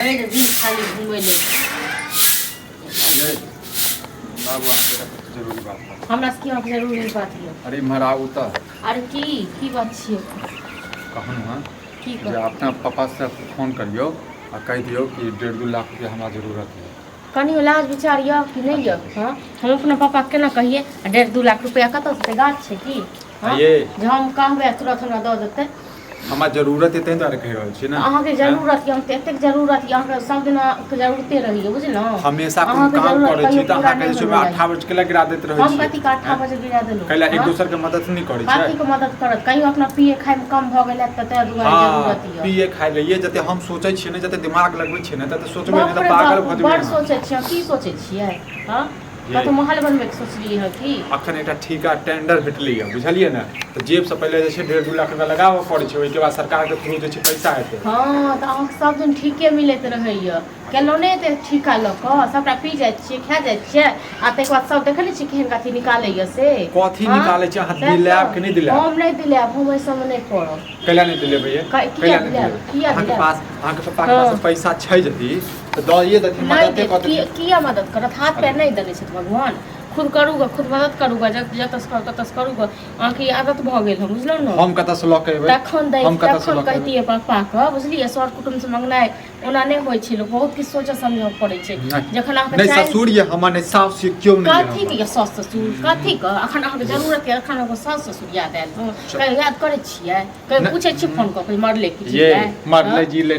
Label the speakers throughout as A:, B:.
A: भरि दिन खाली घुमै ले।
B: ये बाबू, अहाँके एकटा जरूरी बात है।
A: हमरा से की अहाँके जरूरी बात यऽ?
B: अरे इम्हर आबू तऽ।
A: अरे की की बात छियै?
B: कहूँ हँ।
A: की
B: जे
A: कहू?
B: अपना पापासँ फोन करियौ आ कहि दियौ कि 1.5-2 लाख रुपया हमरा जरूरत है।
A: कनियो लाज विचार यऽ कि नहि यऽ? हँ, हम अपना पापाके केना कहियै? आ 1.5-2 लाख रुपया कतऽसँ देतै? गाछ छै की? हँ,
B: ये
A: जे हम कहबै आ तुरत हमरा दऽ देतै?
B: हमरा जरूरत है, ताहि दुआरे कहि रहल छी ने।
A: अहाँके जरूरत यऽ? हम एतेक जरूरत यऽ अहाँके? सब दिना के जरूरते रहैए, बुझलहुँ?
B: हमेशा कोनो
A: अहाँके
B: काम
A: जरूरत
B: करै छी
A: कहियो
B: तऽ
A: पूरा
B: अहाँके
A: नहि
B: जे छै
A: होइए।
B: अट्ठा बज के गिरा दैत रहै
A: हम
B: छी।
A: कथी के अट्ठा बजे गिरा देलहुँ?
B: कैला एक
A: हँ?
B: दोसर के मदद नहि करै छै?
A: कथी के मदद करत? कहियो अपना पिए खाइमे कम भऽ गेल हैत तऽ ताहि दुआरे जरूरत यऽ।
B: पिए खाइ लए ये जते हम सोचै छियै ने, जते दिमाग लगबै छियै ने, तते सोचबै
A: बाप
B: ने तऽ
A: रे
B: पागल
A: बाप,
B: भऽ जेबै
A: बड़
B: अहाँ।
A: सोचै छियै। की सोचै छियै? हँ?
B: ये।
A: कतहु महल बनबैके सोचलियै हँ की?
B: अखन एकटा ठीका टेंडर भेटलैए, बुझलियै ने? तऽ जेबसँ पहिले जे छै 1.5-2 लाख रुपया लगाबऽ पड़ै छै, ओहिके बाद सरकारके थ्रू जे छै पैसा एतै।
A: हँ, तऽ अहाँके सब दिन ठीके मिलैत रहैए। केलहुँ नहि एते ठीका लऽ कऽ सबटा पी जाइ छियै, खा जाइ छियै, आ ताहिके बाद सब देखै नहि छियै केहन कथी निकालैए से।
B: कथी
A: हँ?
B: निकालै छै अहाँ?
A: सएह
B: दिलायब
A: तऽ।
B: कि नहि दिलायब?
A: हम नहि दिलायब, हम एहि सबमे नहि पड़ब।
B: कैला नहि दिलेबै ये?
A: किया
B: कैला नहि
A: दिलायब?
B: दिलेबै?
A: किया
B: अहाँके
A: दिलायब?
B: पास, अहाँके पप्पाके
A: हँ।
B: पास पैसा छै यदि तऽ दऽ देथिन,
A: नहि
B: मददे
A: देत।
B: कऽ देथिन।
A: किया मदद करत? हाथ पैर नहि देने छथि भगवान? खुद करू गऽ, खुद मदद करू गऽ, जतऽ से करू ततऽ से करू गऽ। अहाँके ई आदत भऽ गेल हँ, बुझलहुँ ने?
B: हम कतऽसँ लऽ के एबै?
A: तखन दै
B: हम कतऽसँ
A: तखन
B: लऽ के एबै?
A: कहितियै पप्पाके, बुझलियै? सर कुटुम्बसँ मंगनाइ ओना नहि होइ छै। लोक बहुत किछु सोचऽ समझऽ पड़ै छै।
B: नहि।
A: जखन अहाँके
B: नहि
A: चारि
B: ससुर ये हमर, नहि साउस ये, केओ नहि ये
A: कथी के
B: हमर।
A: ये सास ससुर कथी के? अखन अहाँके जरूरत ये, अखन अहाँके सास ससुर याद आयल हँ? कहियो याद करै छियै? कहियो
B: नहि।
A: पूछै छियै फोन कऽ के, मरले की
B: ये
A: जीलै?
B: मरले
A: हँ?
B: जी ले,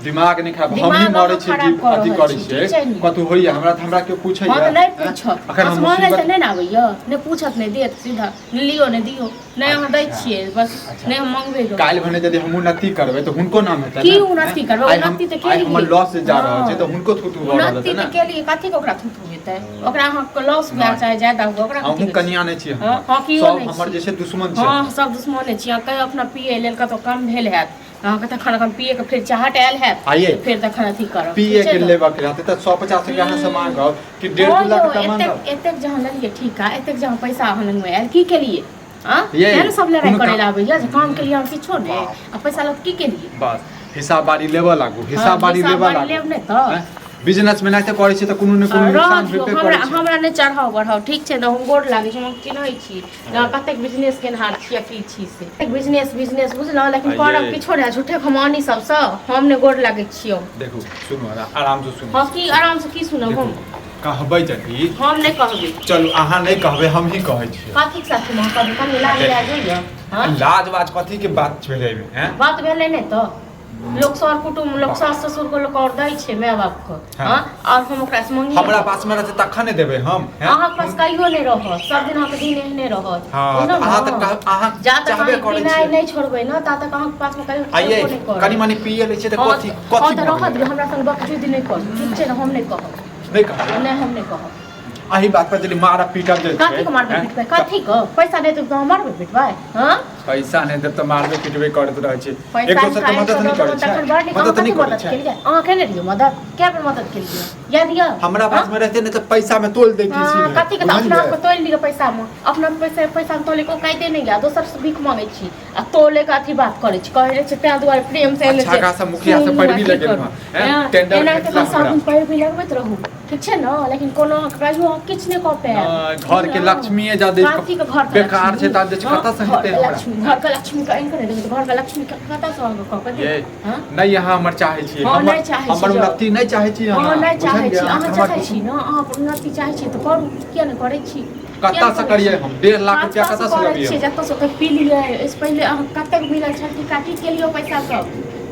B: दिमाग नहि खराब, हम ही
A: दिमाग
B: मरै
A: अहाँ
B: छियै
A: खराब
B: जी
A: कऽ
B: अथी
A: रहल
B: करै
A: छी,
B: छियै।
A: ठीक छै ने?
B: कतहु होइए हमरा तऽ हमरा केओ पूछैए?
A: हँ, तऽ नहि
B: आँय?
A: पूछत।
B: अखन हम
A: अहाँ मांगै
B: मुसीबत
A: तऽ नहि ने आबैया? नहि पूछत, नहि देत सीधा, नहि लियौ नहि दियौ। नहि अहाँ दै
B: अच्छा।
A: छियै बस।
B: अच्छा।
A: नहि हम मंगबै गऽ।
B: काल्हि भने यदि हम उन्नति करबै तऽ हुनको नाम हेतै
A: की
B: ने?
A: उन्नति करबै?
B: आइ हम
A: उन्नति तऽ
B: आइ हमर
A: केलियै।
B: लॉस जा रहल छै
A: हँ।
B: तऽ हुनको थुथू भऽ रहल
A: उन्नति
B: हेतै
A: तऽ
B: ने?
A: केलियै, कथी के ओकरा थुथू हेतै? ओकरा अहाँके लॉस हुए
B: नहि।
A: चाहे ज्यादा हुए, ओकरा कथी
B: अहूँ
A: के
B: कनिया नहि छी
A: हँ,
B: हमर।
A: हँ, केओ
B: सब
A: नहि
B: हमर
A: छी।
B: जे छै दुश्मन छै।
A: हँ, सब दुश्मने छी। अहाँ कहियो अपना पिए लेल कतहु कम भेल हैत अहाँके, तखन अखन पिए के फेर चाहट आयल हैत।
B: आइये।
A: तऽ फेर तखन अथी करब।
B: पिए
A: ठीक छै
B: के
A: ने?
B: लेबऽ के रहतै तऽ 150 रुपया अहाँ से मांगब कि 1.5
A: हँ
B: 2 लाख
A: यौ,
B: रुपया मांगब?
A: एतेक एतेक जहाँ लेलियै ठीका, एतेक जहाँ पैसा अहाँ लगमे आयल, की केलियै? आँ?
B: ये,
A: तें ने सब लड़ाइ
B: कोनो
A: करै
B: काम
A: लए आबैया जे काम केलियै अहाँ किछो नहि
B: वाह।
A: आ पैसा लऽ कऽ की केलियै?
B: बस हिसाब बारी लेबऽ लागू,
A: हँ,
B: हिसाब बारी
A: हिसाब
B: लेबऽ
A: बारी
B: लागू।
A: लेब नहि तऽ
B: बिजनेस में एनाहिते करै छै तऽ कोनो ने कोनो
A: रह
B: नुकसान
A: दियौ।
B: होइबे
A: हमरा
B: करै छै।
A: हमरा नहि चढ़ाउ बढ़ाउ, ठीक छै ने? हम गोर लागै छी, हम चिन्है छी जे अहाँ कतेक बिजनेस केनहार छी आ की छी से। बिजनेस बिजनेस, बुझलहुँ? लेकिन
B: आ
A: करब
B: ये।
A: किछो नहि, झूठे खमानी सबसँ। हम नहि गोर लागै छियौ।
B: देखू, सुनू, आराम से सुनू।
A: हँ, की आराम से की सुनब?
B: देखू
A: हम
B: कहबै यदि
A: हम नहि कहबै।
B: चलू, अहाँ नहि कहबै, हम ही कहै छियै।
A: कथीके साथी हम कहबै? कनि लाज लाज होइए? हँ?
B: लाज वाज कथी के बात भेलै एहिमे, हैं?
A: बात भेलै नहि तऽ लोक सर कुटुम्ब, लोक सास ससुर के लोक और दै छै माय बाप के।
B: हाँ।
A: हाँ, और हम ओकरा से मंगी?
B: हमरा पास में रहतै तखन ने देबै हम, हैं?
A: अहाँके पास कहियो नहि रहत, सब दिन अहाँके दिन एहने रहत।
B: हाँ,
A: बुझलहुँ
B: तऽ अहाँ
A: ने?
B: तऽ अहाँ
A: जा तक
B: चाहबे
A: अहाँ
B: करै
A: पिनाइ
B: छियै।
A: नहि छोड़बै ने, ता तक अहाँके पास में कहियो
B: आइये
A: छेबो नहि करत।
B: कनि मनि पिए लै छियै तऽ
A: हाँ,
B: कथी
A: हाँ,
B: कथी
A: तऽ
B: भऽ
A: रहत
B: गेलै?
A: हमरा संग बकचोदी नहि करू, ठीक छै ने? हम नहि कहब।
B: नहि कहबै?
A: नहि, हम नहि कहब।
B: एहि बात पर यदि मारब पीटब जे छै
A: कथी के मारबै
B: हैं?
A: पिटबै? कथी के? पैसा नहि देब तऽ हम मारबै पिटबै? हाँ?
B: पैसा नहि देब तऽ मारबे पिटबे करैत रहै छै।
A: पैसा
B: एक दोसर के
A: निकालि
B: मदद
A: कऽ
B: नहि
A: दऽ
B: करै
A: देब
B: छै,
A: तखन बड़ नीक। अहाँ
B: मदद
A: कथी
B: नहि करै
A: मदद
B: छै।
A: केलियै? अहाँ केने रहियै मदद? कए बेर मदद केलियै, याद यऽ?
B: हमरा
A: हाँ?
B: पास में रहते नहि तऽ पैसा में तोल दैती
A: हाँ,
B: सीधे।
A: कथी के? तऽ अपना
B: बुझलियै?
A: आपके तोलि लिअ पैसामे। अपना पैसा पैसामे तोले के औकाते नहि यऽ, दोसर से भीख मांगै छी आ तोले के अथी बात करै छी। कहै रहै छै तें दुआरे प्रेम से एलै
B: अच्छा
A: जे
B: खासा मुखिया से
A: सुनू
B: पैरवी
A: अथी
B: लगेलहुँ
A: करू।
B: हँ,
A: हँ,
B: टेंडर
A: एनाहिते
B: भेटला
A: सब
B: हमरा।
A: दिन पैरवी लगबैत रहू, ठीक छै ने? लेकिन कोनो अहाँके कहियो अहाँ किछु नहि कऽ पायब।
B: नहि, घर के
A: बुझलहुँ?
B: लक्ष्मीए जादे
A: कथी के घर के
B: बेकार
A: लक्ष्मी?
B: छै तऽ जे छै
A: हँ,
B: कतऽ से
A: घर
B: हेतै
A: के
B: हमरा?
A: लक्ष्मी, घर के लक्ष्मी के आनि कऽ नहि देबै तऽ घर के लक्ष्मी के कतऽ से अहाँके कऽ के
B: ये
A: देब? हँ?
B: नहि, अहाँ हमर चाहै छी?
A: हँ,
B: हमर
A: नहि चाहै छी
B: हमर
A: जँ।
B: उन्नति नहि चाहै छी
A: अहाँ
B: अहाँ?
A: नहि चाहै
B: बुझलियै?
A: छी? अहाँ
B: हमर
A: चाहै छी ने? अहाँ उन्नति चाहै छी तऽ करू। किया नहि करै छी? किया
B: कतऽ
A: नहि
B: से
A: करै
B: करियै
A: छी?
B: हम? 1.5 लाख रुपया
A: कतऽ
B: कतऽ से
A: करै
B: लबियै
A: छियै?
B: हम?
A: जतऽ से ओतऽ पी लियै। एहिसँ पहिले अहाँ कतेक मिलल छल टीका? की केलियै पैसा सब?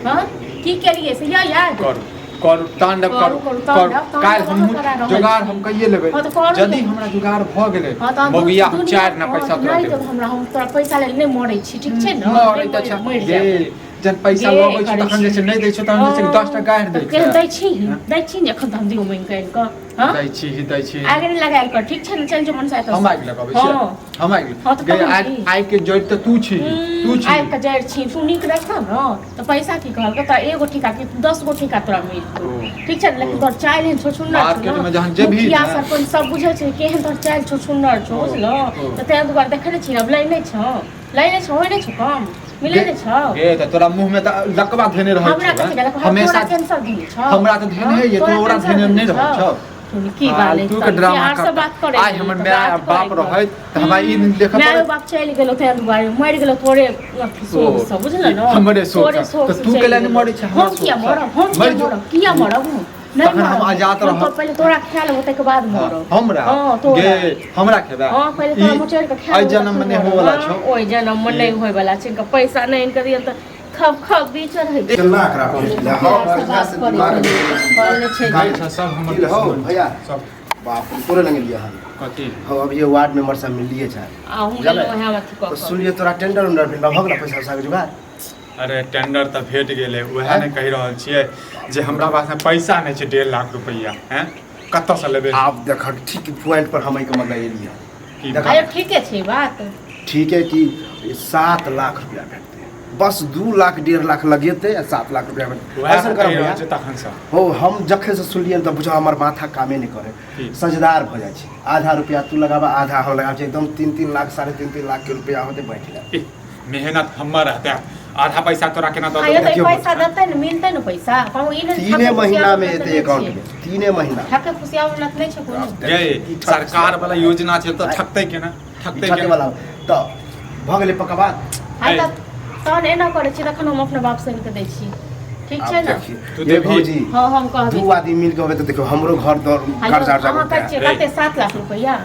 A: हँ, की केलियै से यऽ याद?
B: करू करू तांडव।
A: करू,
B: करू
A: करू,
B: करू।
A: तांडव, तांडव
B: काल्हि
A: अहाँ
B: हमहूँ
A: करा रहल
B: जोगाड़
A: छी।
B: हम कहिए लेबै।
A: हँ, तऽ करू
B: यदि
A: ने।
B: हमरा जोगाड़ भऽ गेलै
A: हँ, तऽ अहाँ
B: मौगिया, हम
A: दुनिया
B: चारि ना
A: हँ,
B: पैसा
A: तऽ
B: तोरा
A: नहि
B: देबौ।
A: देब हमरा। हम तोरा पैसा लेल नहि मरै छी, ठीक छै ने?
B: मरै
A: नहि
B: तऽ छै।
A: मरि
B: ये
A: जायब।
B: जहन पैसा
A: गे
B: लबै छै
A: करै
B: तखन जे
A: छी।
B: छै नहि दै छै, तहन जे छै 10 टा गारि दै
A: तऽ
B: छै।
A: केहन दै छी?
B: हँ?
A: दै छी ने एखन तऽ हम दियौ माँगि कऽ आनि कऽ? हँ?
B: दै छी ही दै छी।
A: आगि नहि लगायल कर, ठीक छै ने? चलि जो मनसा एतऽ।
B: हम आगि लगाबै छियै?
A: हँ।
B: हम आगि
A: हँ, तऽ
B: गे
A: तखन
B: आगि
A: की?
B: आगि के जड़ि तऽ तू छी, तू छी।
A: आबि कऽ जड़ि छी तू। नीक रखतह ने तऽ पैसा की कहलकै? तोरा एगो ठीका की 10 गो ठीका तोरा मिलतौ,
B: ओ।
A: ठीक छै ने? लेकिन
B: ओ।
A: तोहर चालि एहन छुछुन्नर छौ
B: मार्केट
A: ने,
B: में जहन जेबही
A: मुखिया
B: ने
A: सरपंच सब बुझै छै केहन तोहर चालि छुछुन्नर छौ।
B: ओ,
A: बुझलौ?
B: ओ।
A: तऽ ताहि दुआरे देखै नहि छी, आब लै नहि छौ, लै नहि छौ, होइ नहि छौ कम। मिलै नहि छौ
B: ए त तोरा मुंह में त लकवा धेने रहै
A: हमरा
B: छौ
A: कथी गेलक
B: हमेशा
A: तोरा कैंसर भेल छौ
B: हमरा तऽ धेने है,
A: तोरा
B: तोरा
A: कैंसर
B: धेने
A: भेल
B: नहि रहै छौ।
A: की बात
B: फालतू के ड्रामा
A: आर सब बात करे
B: आइ हमर माय आ बाप रहैत तऽ हमरा ई दिन देखऽ
A: माय
B: पड़ैत
A: बाप चलि गेलो ताहि दुआरे मरि गेलो तोरे अथी शोक से बुझल ने
B: हमरे शोक
A: तोरे
B: से।
A: शोक
B: तऽ
A: से
B: तू
A: चलि
B: कैला नहि
A: गेलौ।
B: मरै छै हमरा
A: हम किया
B: शोक से?
A: मरब हम
B: मरि
A: किया
B: जो।
A: मरब किया मरब हम नहि
B: तखन हम
A: मरब।
B: आजाद
A: हम
B: रहब।
A: तो पहिले तोरा खा लेबो ताहिके बाद मरब
B: हमरा
A: हँ तोरा
B: गे हमरा खेबै
A: हँ पहिले तोरा
B: ई
A: मोचड़ि कऽ खा
B: एहि
A: लेबो
B: जन्म में
A: तखन
B: नहि
A: मरब।
B: होवला
A: हँ,
B: छौ
A: ओहि जन्म में नहि होय वाला छै इनका पैसा नहि इनका दियन तऽ खब खब बीच रहै छै
C: केना एकरा भेट ले हँ बढ़िया से दिमाग
A: कहने छै
B: गाय छ सब हमर
C: की हौ भैया
B: सब
C: बाप रे, तोरे लग लिया हम
B: कथी
C: हम अभी ये वार्ड मेंबर से मिलिए छै
A: आ हम गेलहुँ वएह अथी कऽ
C: तो
A: कऽ
C: सुनलिए तोरा टेंडर उंडर भेल भऽ गेल पैसा उसा के जुगाड़
B: अरे टेंडर तऽ भेट गेलै उएह ने कहि रहल छियै जे हमरा पासमे पैसा नहि छै 1.5 लाख रुपैआ हैं कतऽसँ लेबै
C: आब देखक ठीक पॉइंट पर हम एहिके मतलब एलियै
B: की
C: देखा।
A: अरे ठीके छै बात
C: ठीक है कि 7 लाख रुपया भेटतै बस 2 लाख 1.5 लाख लगेतै आ 7 लाख रुपया भेटतै
B: उएह
C: ऐसन
B: ने
C: करब
B: कहि रहल
C: भैया
B: छियै तखनसँ
C: हो हम जखन से सुनलियै तऽ बुझा हमर माथा कामे नहि करे
B: की?
C: सजदार भऽ जाइ छै आधा रुपया तू लगाबा आधा हम लगाबै छै एकदम 3-3 लाख 3.5 लाख के रुपया होतै बाँटि लेब
B: इह, मेहनत हमर रहतै आधा पैसा तोरा केना दऽ
A: आयो
B: देबौ
A: तऽ
C: देखियौ।
A: पैसा देतै ने मिलतै ने पैसा कहूँ ई नहि
C: तीने महीना में एतै अकाउंट में तीने महीना
A: ठके फुसियाबै लत नहि छै कोनो
B: गे सरकार वाला योजना छै तऽ ठकतै केना ठकतै
C: ठके
B: केना
C: वाला तऽ भऽ गेलै पक्का बात
A: आइ तऽ तहन एना करै छी तखन हम अपना बाप से आनि कऽ दै छी ठीक
C: आब
A: छै ने
C: देखियौ।
B: तू
C: ये
B: देबही?
C: भौजी
A: हँ हम कहबै
C: दू आदमी मिल के होबे तऽ देखियौ हमरो घर दर
A: आइयो
C: कर्जा उर्जा
A: अहाँ कहै
C: होतै।
A: छियै कते 7 लाख रुपैआ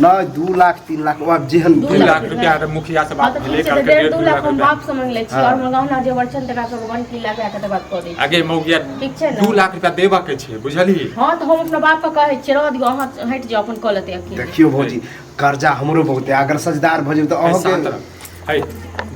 C: नहि 2 लाख 3 लाख ओ आब जेहन
A: दू
B: 2
A: लाख
B: लाख रुपया के मुखिया से
A: हँ
B: बात
A: तऽ
B: भेलै
A: ठीक छै तऽ
B: कहलकै
A: 1.5
B: 1.5
A: 2
B: लाख
A: लाख हम
B: रुपया
A: बाप से मांगि लै छी
C: हाँ।
A: आओर हमर गहना जेवर छै ने तकरा सब गहना लगा कऽ तकर बाद कऽ दै छी
B: आगे मौगिया
A: ठीक छै ने
B: 2 लाख रुपया देबऽ के छै बुझलही
A: हँ तऽ हम अपना बापके कहै छियै रहऽ दियौ अहाँ हटि जाउ अपन कऽ लेतै अकेले
C: देखियौ भौजी कर्जा हमरो बहुत है अगर सजदार भऽ जेबै तऽ अहाँके
B: है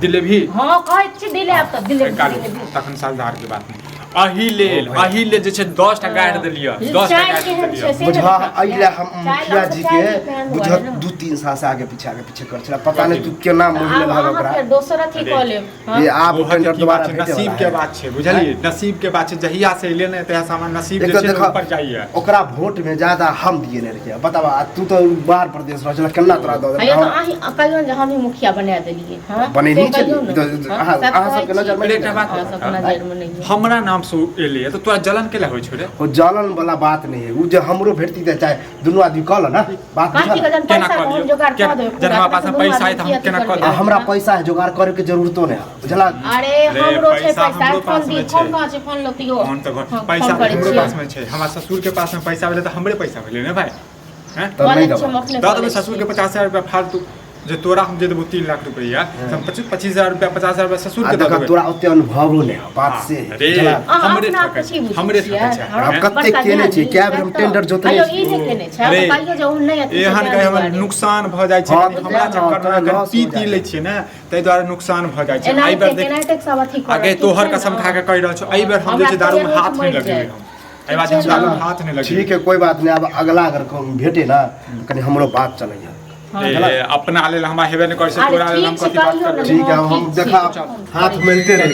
B: दिलेभी
A: हँ कहै छी दिले आब तऽ दिले दिले
B: तखन सालदार के बात नहि अही लेल अही लेल जे छै 10 टा गाड़ि देलियै 10 टा
A: चाय
B: गाड़ि
A: केहन
B: देलियै
A: छै से
C: बुझा
A: ने
C: एहि लए हम
A: चाय
C: मुखिया
A: लऽ
C: जी
A: चाय
C: के
A: केहन
C: बुझ
A: हुआ ने?
C: 2-3 साल से आगे पीछे कर छला पता नहीं तू केना
A: तऽ
C: मोहि
A: आब
C: लेलहक
A: अहाँ
C: ओकरा
A: फेर दोसर अथी कऽ लेब हँ?
C: ये आब
B: ओहर के
C: टेंडर
B: की
C: दोबारा
B: बात छै
C: भेटे
B: नसीब
C: वाला
B: के
C: है।
B: बात छै बुझलियै नसीब के बात छै जहिया से एलै ने तहिया से हमर नसीब
C: एक
B: जे
C: तऽ
B: छै ने
C: देखऽ
B: ऊपर जाइए
C: ओकरा वोट में ज्यादा हम दिए ने रहियै बताबा आ तू तऽ बाहर प्रदेश रहल छला केना तोरा दऽ
A: आइयो
C: देलक
A: तऽ अहीं कहियौ ने जे हमही मुखिया बना देलियै हँ
C: बनेने
A: से कहियौ
C: छलियै।
A: ने।
C: तऽ
A: हँ,
C: अहाँ-
A: सएह
C: अहाँ
A: कहै
C: सबके नजरमे
A: छी।
B: नहि एकटा बात
A: अहाँ सबके
B: बताउ।
A: नजरमे नहि है।
B: हमरा नाम से एलै तऽ तोरा जलन केला होइ छौ रे
C: ओ जलन वाला बात नहीं है उ जे हमरो भेटती तऽ चाहे दुनू आदमी कऽ ल ना बात
A: काकी
C: बुझल
A: के जहन
B: केना
A: पैसा
B: कऽ
A: हम
B: दियौ?
A: जोगाड़ कऽ
B: केना?
A: देबै
B: जहन हमरा पासमे
A: पूरा,
B: पैसा है तऽ हम
A: तखन
B: केना कऽ
A: दुनू
C: आ
A: आदमी
C: हमरा पैसा है जोगाड़ करे के जरूरतो नहीं है बुझला
A: अरे
B: रे,
A: हमरो छै
B: पैसा
A: पैसा
B: हमरो
A: फोन
B: पासमे
A: दी
B: छै।
A: फोन कहाँ छै फोन लतियो
B: फोन तऽ घर
A: हाँ,
B: पैसा
A: फोन करै
B: हमरो
A: छियै।
B: पासमे छै हमरा ससुर के पासमे पैसा भेलै तऽ हमरे पैसा भेलै ने भाय हैं
C: तब
A: कऽ
C: नहीं
A: लै छियै हम
C: देबा
A: अपने
B: दऽ
A: कऽ
B: देबै
A: लै
B: ससुर के
A: छियै।
B: 50,000 रुपया फालतू जे तोरा हम जे देबो 3 लाख रुपया तऽ हम 25,000 रुपया 50,000 रुपया ससुर
C: आ
B: के दऽ
C: देखा
B: देबै
C: तोरा ओते अनुभवो नहीं है बात
B: हाँ,
C: से है
B: अरे
C: बुझला?
A: अहाँ
B: हमरे
A: अपना
B: ठकै
A: आपके
B: छै
A: की बुझै
B: हमरे
A: छियै?
B: ठकै छै
A: हँ?
C: हम कते
A: बड़का
C: केने
A: ज्ञानी,
C: छियै, कए बेर हम
A: तऽ
C: टेंडर जोतने
A: कहियो
C: छियै।
A: ई नहि केने छै
B: अरे,
A: कहियो जे ओ नहि अथी छै
B: एहन
A: तें
B: के हमर
A: दुआरे।
B: नुकसान भऽ जाइ छै
C: हाँ,
B: कनि हमरा
C: तऽ
B: चक्कर मे
C: तोरा
B: कनि
C: लॉस
B: पी
C: हो
B: ती
C: जाइ
B: लै छियै ने ताहि दुआरे नुकसान भऽ जाइ छै एहि
A: एनाहिते
B: बेर देख
A: केनाहिते सब अथी करत
B: आगे
A: ठीक
B: तोहर
A: छै
B: कसम
A: ने?
B: खा के कहि रहल छौ एहि बेर हम जे छै
A: हमरा
B: दारू मे
A: कहियो
B: हाथ नहि
A: मरि
B: लगेबै
A: जायत।
B: हम एहि बार हम
A: ठीक छै
B: दारू
A: ने?
B: मे हाथ नहि लगेबै
C: ठीक है कोई बात नहीं अब अगला अगर कहूँ भेटे ना तो कनी हमरो बात चलै है
A: हाँ।
B: ए, अपना लेल हमरा हेबे नहि करै छै
A: अरे
B: तोरा लेल हम
A: ठीक छै
B: कथी बात
A: कहियो
B: करबै
A: ने
C: ठीक है
A: हाँ,
C: हम
A: ठीक छै।
C: देखा हाथ मिलते रहे।